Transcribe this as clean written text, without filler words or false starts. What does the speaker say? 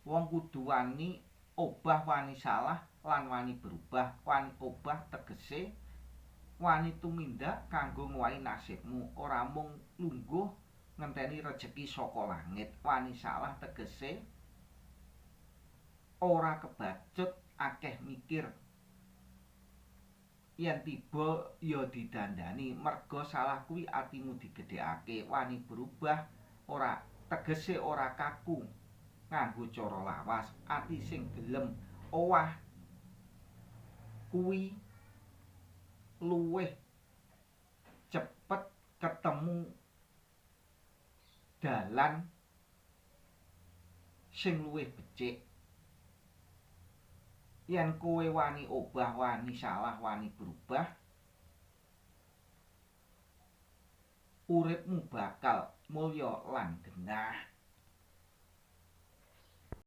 Wong kudu wani obah, wani salah lan wani berubah. Wani obah tegese wani tumindak kanggo ngowahi nasibmu, ora mung lungguh ngenteni rejeki saka langit. Wani salah tegese ora kebacut akeh mikir. Yen tiba ya didandani, merga salah kuwi atimu digedhekake. Wani berubah ora tegese ora kaku nganggo cara lawas. Ati sing gelem owah kuwi luwih cepet ketemu dalan sing luwih becik. Yen kowe wani obah, wani salah, wani berubah, uripmu bakal mulya lan genah.